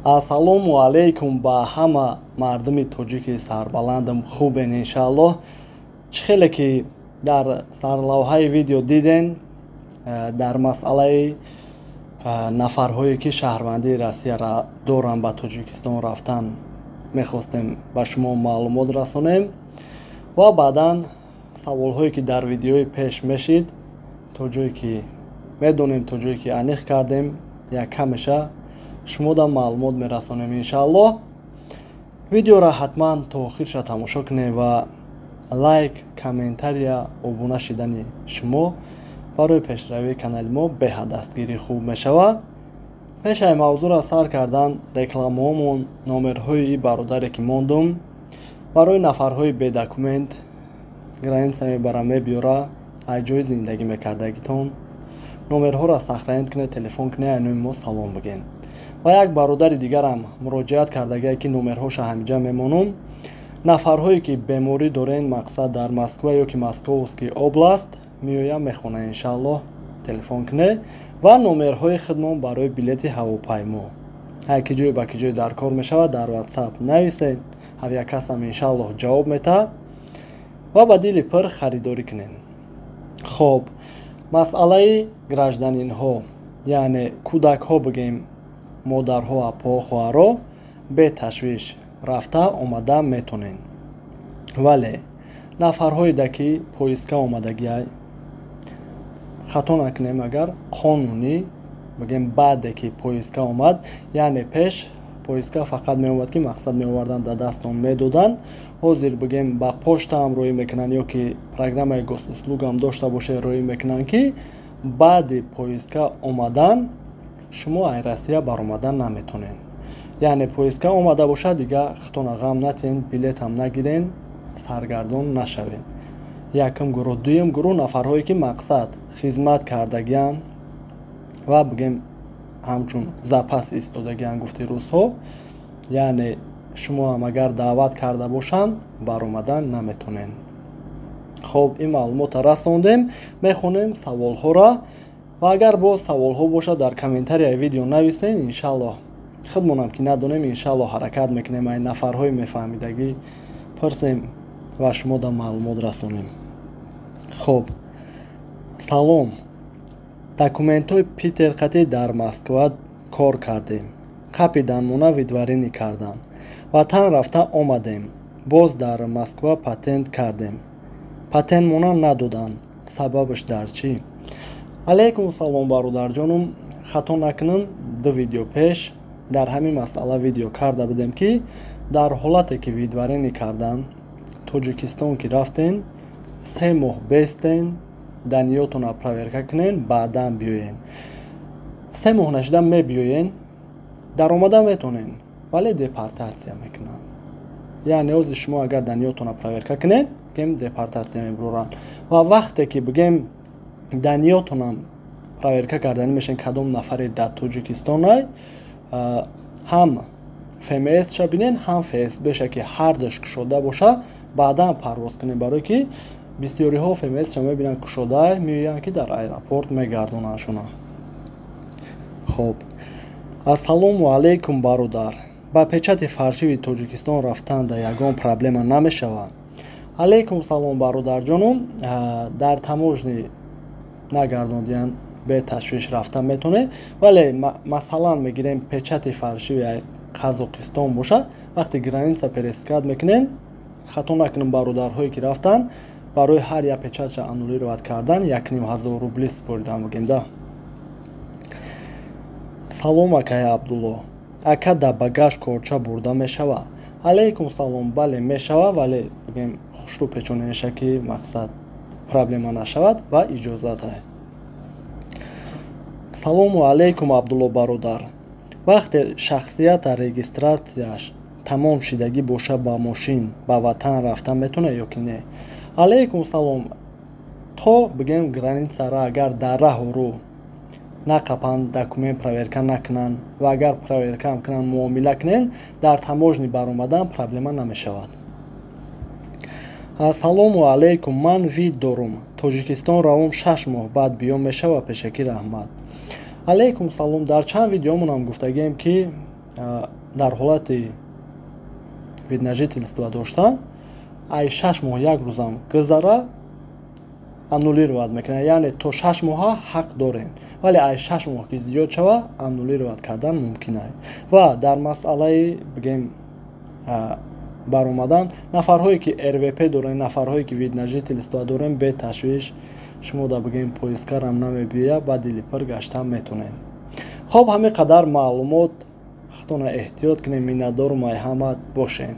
Ассалому алайкум ба ҳама мардуми тоҷики сарбаландам, хубен, иншааллоҳ. Чӣ хеле ки дар сарлавҳаи видео диден, дар масъалаи нафарҳое ки шаҳрвандии Россияро доранд, ба Тоҷикистон рафтан мехостем ба шумо маълумот расонем ва баъдан саволҳое ки дар видеои пеш мешид, то ҷое ки медонем, то ҷое ки аниқ кардем, як камеша шумода маълумот мерасонем, иншааллоҳ. Видеоро ҳатман то охирша тамошо кунем ва лайк, комментария, обуна шидани шумо барои пешравии канали мо беҳад дастгирии хуб мешавад. Пешаи мавзӯъро сар кардан, рекламаҳомон, номерҳои и бародаре ки мондум барои нафарҳои бедокумент, граница мебара, мебиёра, аз ҷои зиндагӣ мекардагитон номерҳоро сохранить кунед, телефон кунед, айноми мо салом бигӯед. Ва як бародари дигарам муроҷиат кардагие ки номерҳоша ҳамиҷа мемонум. Нафарҳое ки беморӣ дорен, мақсад, дар Москва ё ки Московский область меоям, мехонам, иншааллоҳ, телефон кунед. Ва номерҳои худмон барои билети ҳавопаймо, ҳар ки ҷое ба ки ҷое дар кор мешавад, дар Ватсап нависед, авиакассам, иншааллоҳ, ҷавоб метаҳад ва ба дили пир харидорӣ кунед. Хоб, масъалаи гражданинҳо, яъне кӯдакҳо бигем, модарҳо, апоҳо, хоҳарҳо беташвиш рафта омада метонед, вале нафарҳое ки поездка омадагиай, хато накунем, агар қонунӣ бигем, баъде ки поездка омад, яъне пеш поездка фақат меомад ки мақсад меоварданд, дар дастон медоданд. Ҳозир, бигем, ба почтаам роӣ мекунанд ё ки программаи Госуслугам дошта боше, роӣ мекунанд, ки баъди поездка омадан шумо ай Россия баромадан наметонед. Яъне поездка омада бошад, дига худтона ғам натиҳен, билетам нагирен, саргардон нашавед. Якум гурӯҳ. Дуюм гурӯҳ, нафарҳое ки, мақсад, хизмат кардагианд ва, бигем, ҳамчун запас истодагианд, гуфти рӯзҳо, яъне шумоам агар даъват карда бошанд, баромадан наметонед. Хоб, ин маълумотро расондем, мехонем саволҳоро ва агар боз саволҳо бошад, дар комментарияи видео нависен, иншаллоҳ. Худмонам ки надонем, иншаллоҳ, ҳаракат мекунем, ай нафарҳои мефаҳмидагӣ пурсем ва шумода маълумот расонем. Хоб, салом, документҳои Питер қатӣ дар Москва кор кардем, қапиданмона, выдворение кардам, ватан рафта омадем, боз дар Москва патент кардем, патентмона надоданд, сабабаш дар чӣ? Алайкум салом, бародарҷонум. Хато накунам, ду видео пеш дар ҳамин масъала видео карда будем, ки дар ҳолате ки выдворение кардан, Тоҷикистон ки рафтен, 3 моҳ бестен, данныетона проверка кунен, баъдан биёен. 3 моҳ нашида мебиёен, даромада метонен, вале депортатсия мекунанд. Яъне ҳозир шумо агар данныетона проверка кунед, бигем, депортатсия мебуроранд. Ва вақте ки, бигем, данныетонам проверка карданӣ мешавен, кадом нафаре дар Тоҷикистонай, ҳам ФМСша бинен, ҳам ФСБша, ки ҳардуш кушода боша, баъдан парвоз кунем, барое ки бисёриҳо ФМСша мебинанд кушода, меоянд, ки дар аэропорт мегардонандшуна. Хоб, ассалому алайкум, бародар, ба печати фальшивый Тоҷикистон рафтан дар ягон проблема намешавад? Алайкум салом, бародарҷонум. Дар таможня нагардондиян, беташвиш рафта метавонед, вале, масалан, мегирем, печати фальшивый Қазоқистон боша, вақте граница пересекать мекунен, хато накунем, бародарҳое ки рафтанд, барои ҳар як печатша аннулировать кардан 1500 рубли супоридан, бигем да. Салом, акаи Абдулло ака, дар багаж корча бурда мешавад? Алайкум салом, бале, мешавад, вале, бигем, хушрӯ печонеша, ки, мақсад, проблема нашавад ва иҷозат. Салому алайкум, Абдулло бародар, вақте шахсията регистратсияш тамом шидагӣ боша, ба мошин ба ватан рафта метавонад ё ки не? Алайкум салом. То, бигем, границара агар дар раҳу рӯ нақапанд, документ проверка накунанд ва агар проверкаам кунанд, муомила кунен, дар таможня баромадан проблема намешавад. Ассалому алайкум, ман вид дорум, Тоҷикистон равом, 6 моҳ баъд биём, мешава? Пешакӣ раҳмат. Алайкум салом. Дар чанд видеомонам гуфтагием, ки Дар ҳолати вид на жительство доштан, ай 6 моҳ як рӯзам гузара, аннулировать мекунад. Яъне то 6 моҳа ҳақ дорем, вале ай 6 моҳ ки зиёд шава, аннулировать кардан мумкин аст. Ва дар масъалаи, бигем, баромадан, нафарҳое ки РВП дорем, нафарҳое ки вид на жительство дорем, беташвиш, шумо да, бигем, поискарам намебиёя, ба дили пир гаштан метонем. Хоб, ҳамин қадар маълумот. Худтона эҳтиёт кунем. Миннатдорум, ай ҳама бошен.